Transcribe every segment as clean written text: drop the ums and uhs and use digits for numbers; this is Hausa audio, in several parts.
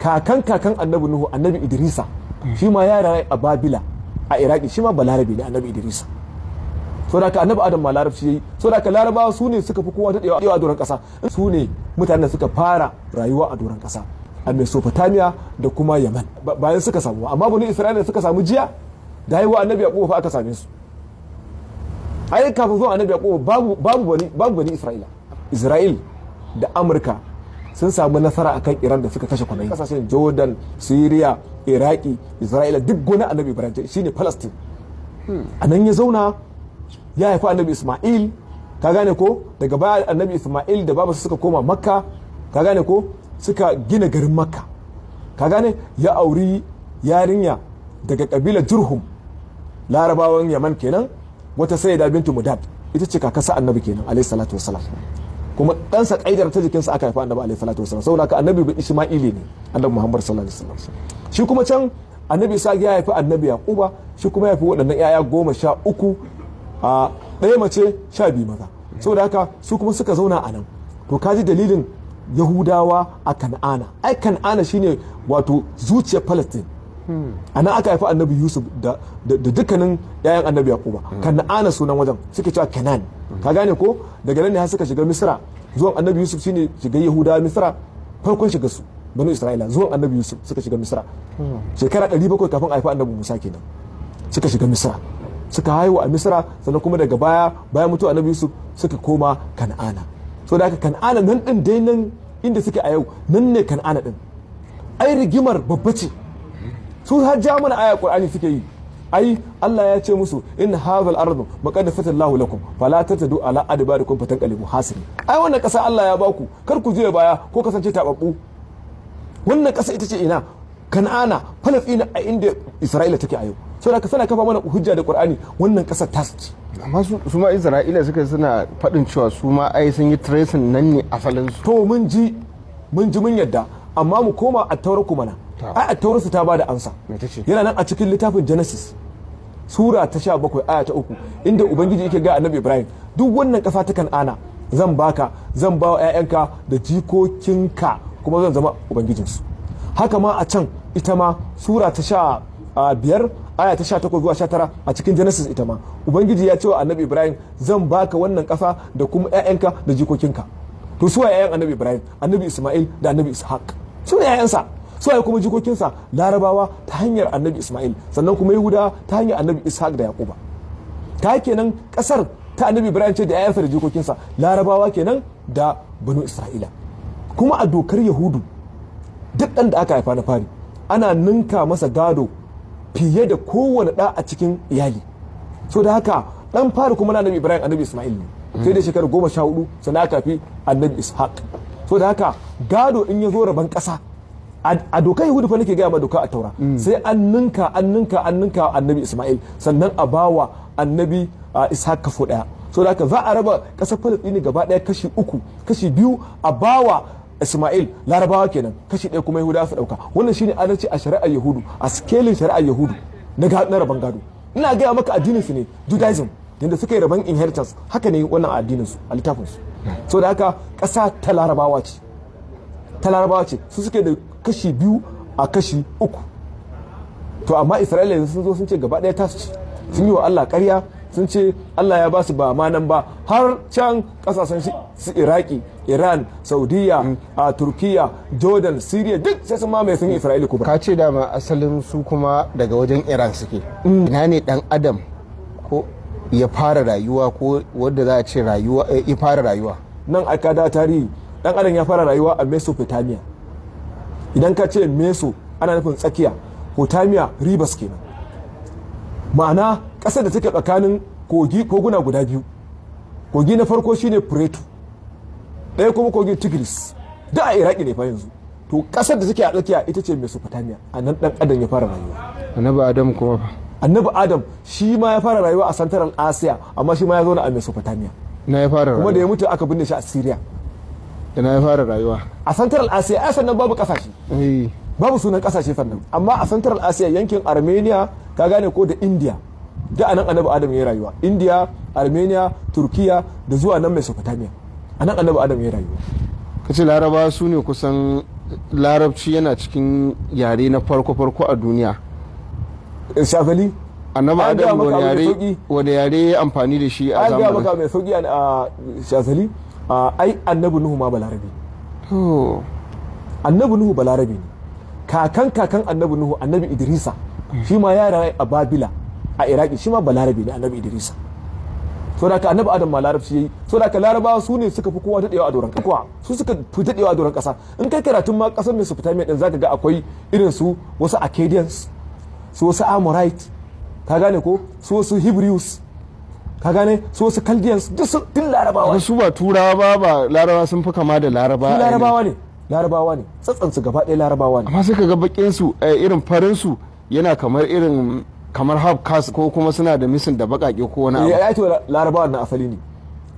Kakan kakan Annabi Nuhu, Annabi Idrisa, shi ma ya rayu a Babila a Iraki, shi ma Balarabe ne, Annabi Idrisa. So da Annabi Adam ma Larabci yayi. So da Larabawa su ne suka fi kowa daɗewa a doron ƙasa, su ne mutanen da suka fara rayuwa a doron ƙasa a Mesopotamia da kuma Yaman bayan suka samu. Amma Bani Isra'ila suka samu jiya da haihuwa Annabi Yaqubu fa aka same su. Ai kafin zuwa Annabi Yaqubu babu Bani Isra'ila. Isra'il da Amurka sun samu nasara akan Iran da suka kashe Khomeini. Kasashen Jordan, Syria, Iraki, Isra'ila, duk gona Annabi Ibrahim shine Palestine. A nan ya zauna, ya haifi Annabi Ismail, ka gane ko? Daga baya Annabi Ismail da babansa suka koma Makka, ka gane ko? Suka gina garin Makka, ka gane? Ya auri yarinya daga kabilar Jurhum, Larabawan Yaman kenan, wata Sayyida Bintu Mudad, ita ce kakarsa Annabi kenan, alayhi salatu wassalam. Kuma ɗansa kaidar ta jikinsa aka haifa Annabi, alayhi salatu wassalam. Saboda haka Annabi Isma'ili ne Annabi Muhammad sallallahu alaihi wasallam. Shi kuma can Annabi Isa ya haifi Annabi Yaquba, shi kuma ya haifi waɗannan 'ya'ya 13, a ɗaya mace, 12 maza. Saboda haka su kuma suka zauna a nan. To kaji dalilin Yahudawa a Kan'ana. Ai Kan'ana shine wato zuciyar Palestine. A nan aka haifi Annabi Yusuf da dukkanin 'ya'yan Annabi Yaquba. Kan'ana sunan wajen, suke cewa Kanan, ka gane ko? Daga nan ne har suka shiga Misra. Zuwan Annabi Yusuf shine shiga Yahudawa Misra, farkon shiga su Banu Isra'ila. Zuwan Annabi Yusuf suka shiga Misra shekara 700 kafin a haifi Annabi Musa kenan. Suka shiga Misra, suka haihu a Misra. Sannan kuma daga baya, bayan mutuwa Annabi Yusuf, suka koma Kan'ana. So da haka Kan'ana nan din dai, nan inda suke a yau, nan ne Kan'ana din. Ai rigimar babba ce. Su har ja mana aya Qur'ani suke yi. Ai Allah ya ce musu: "Inna hadha al-ardu muqaddasatan lahu lakum, fala tatadu ala adbarikum fatanqalibu hasirin." Ai wannan kasa Allah ya baku, kar ku juya baya ko kasance tababbu. Wannan kasa ita ce ina? Kan'ana, Falastina, a inda Isra'ila take a yau. Saboda ka sana kafa mana hujja da Qur'ani, wannan kasar ta ce. Amma su ma Isra'ila suka suna faɗin cewa su ma ai sun yi tracing, nan ne asalin su. To mun ji, mun ji, mun yadda. Amma mu koma a Taurar ku mana. Ai a Taurar su ta bada amsa. Me ta ce? Yana nan a cikin littafin Genesis, sura ta 17, aya ta 3, inda Ubangiji yake ga Annabi Ibrahim: "Duk wannan kasa ta Kan'ana zan baka, zan ba wa 'ya'yanka da jikokinka, kuma zan zama ubangijinsu." Haka ma a can ita ma sura ta 15, aya ta 18 zuwa 19 a cikin Genesis, ita ma Ubangiji ya ce wa Annabi Ibrahim: "Zan baka wannan kasa da kuma 'ya'yanka da jikokinka." To su wa 'ya'yan Annabi Ibrahim? Annabi Ismail da Annabi Ishaq, su ne 'ya'yansa. Su waye kuma jikokinsa? Larabawa ta hanyar Annabi Ismail, sannan kuma Yahuda ta hanyar Annabi Ishaq da Yaquba. Ta kenan kasar ta Annabi Ibrahim ce da 'ya'yansa da jikokinsa, Larabawa kenan da Banu Isra'ila. Kuma a dokar Yahudu, duk ɗan da aka haifa na fari ana ninka masa gado fiye da kowane ɗa a cikin iyali. So da haka ɗan fari kuma na Annabi Ibrahim, Annabi Ismail ne, sai da shekaru 14 sannan aka fi Annabi Ishaq. So da haka gado in ya zo rabon ƙasa a dokar Yahudu fa nake gaya ma, doka a Taura, sai an ninka, an ninka, an ninka Annabi Ismail, sannan a bawa Annabi Ishaq kaso ɗaya. So da haka za a raba ƙasar Falastini gaba ɗaya kashi uku, kashi biyu a bawa Ismail, Larabawa kenan, kashi ɗaya kuma Yahudawa su ɗauka. Wannan shine adalci a shari'ar Yahudu, a skelin shari'ar Yahudu na rabon gado. Ina gaya maka addinin su ne, Judaism, yadda suka yi rabon inheritance, haka ne wannan addinin su, a littafin su. So da haka ƙasa ta Larabawa ce, ta Larabawa ce, su suke da kashi biyu a kashi uku. To amma Isra'ila yanzu sun zo sun ce gaba ɗaya tasu ce. Sun yi wa Allah ƙarya, sun ce Allah ya ba su, ba ma nan ba, har can kasashen su Iraki, Iran, Saudiya, a Turkiya, Jordan, Syria, duk sai sun mamaye, sun yi Isra'ila kubra. Ka ce dama asalin su kuma daga wajen Iran suke. Ina ne dan Adam ko ya fara rayuwa, ko wadda za a ce rayuwa, ya fara rayuwa? Nan aka da tarihi, dan Adam ya fara rayuwa a Mesopotamia. Idan ka ce meso, ana nufin tsakiya, potamia rivers kenan, ma'ana ƙasar da take tsakanin kogi, koguna guda biyu. Kogi na farko shine Preto, ɗaya kuma kogin Tigris, duk a Iraki ne fa yanzu. To ƙasar da take a tsakiya ita ce Mesopotamia. A nan dan Adam ya fara rayuwa. Annabi Adam kuma fa? Annabi Adam shi ma ya fara rayuwa a Central Asia, amma shi ma ya zauna a Mesopotamia. Na ya fara Kuma da ya rayuwa? mutu aka binne shi a Syria. Ina ya fara rayuwa? A Central Asia. Ai sannan babu kasashe, babu sunan kasashe sannan. Amma a Central Asia, yankin Armenia, ka gane ko, da India, da anan Annabi Adam ya rayuwa. India, Armenia, Turkiya, da zuwa nan Mesopotamia, anan Annabi Adam ya rayuwa. Ka ce Larabawa su ne kusan Larabci yana cikin yare na farko-farko a duniya. Shafali. Annabi An gaya Adam maka wani abu mai yare, sauki. wani yare ya amfani da shi a An gaya maka zamanin? mai sauki a Shazali, ai annabi Nuhu ma Balarabe. To. Annabi Nuhu Balarabe ne. Kakan kakan annabi Nuhu, annabi Idrisa, shi ma ya rayu a Babila a Iraki, shi ma Balarabe ne, annabi Idrisa. So da haka annabi Adam ma Larabci yayi. So da haka Larabawa su ne suka fi kowa dadewa a doron kasa, su suka fi dadewa a doron kasa. In kai karatun ma kasar Mesopotamia din, zaka ga akwai irin su wasu Akkadians, su wasu Amorite, ka gane ko, su wasu Hebrews, ka gane, su wasu Chaldeans, duk su duk Larabawa ne. Su ba Turawa ba, ba Larabawa, sun fi kama da Laraba Su a Larabawa ne, Larabawa ne, tsatsan su gaba ɗaya Larabawa ne. Amma suka ga bakin su, irin farin su yana kamar irin kamar half caste, ko kuma suna da misin da bakake ko wani abu. Ya to, Larabawa na asali ne,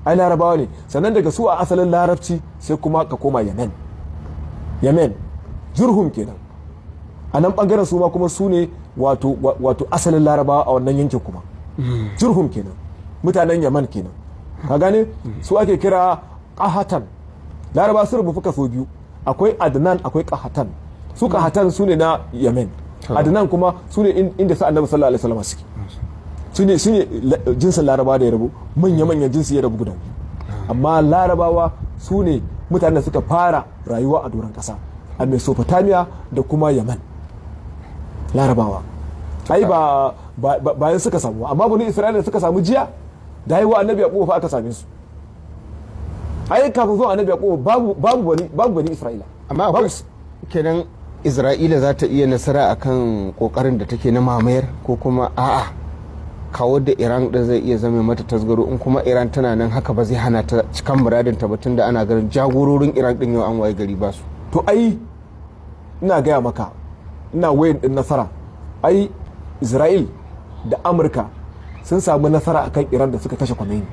ai Larabawa ne. Sannan daga su a asalin Larabci sai kuma ka koma Yemen. Yemen, Jurhum kenan, a nan bangaren su ma kuma su ne wato asalin Larabawa a wannan yankin kuma. Jurhum kenan, mutanen Yaman kenan, ka gane, su ake kira Qahatan. Larabawa sun rubu kaso biyu: akwai Adnan, akwai Qahatan. Su Qahatan su ne na Yemen, Adnan kuma su ne inda sa annabi sallallahu alaihi wasallam suke. Su ne jinsin Larabawa da ya rabu manya-manyan jinsi, ya rabu guda biyu. Amma Larabawa su ne mutanen da suka fara rayuwa a doron kasa a Mesopotamia da kuma Yaman. Larabawa ai ba bayan suka samu, amma bani Isra'ila suka samu jiya da haihuwa annabi Yaqubu fa aka same su. Ai kafin zuwa annabi Yaqubu babu bani Isra'ila. Amma Babu. akwai kenan. Isra'ila za ta iya nasara akan kokarin da take na mamayar, ko kuma a'a, kawo da Iran din zai iya zama mata tasgaro? In kuma Iran tana nan haka, ba zai hana ta cikan muradin ta ba, tunda ana ganin jagororin Iran din yau an waye gari ba su. To ai ina gaya maka, ina wayan din nasara. Ai Isra'il da Amurka sun samu nasara akan Iran da suka kashe Khomeini.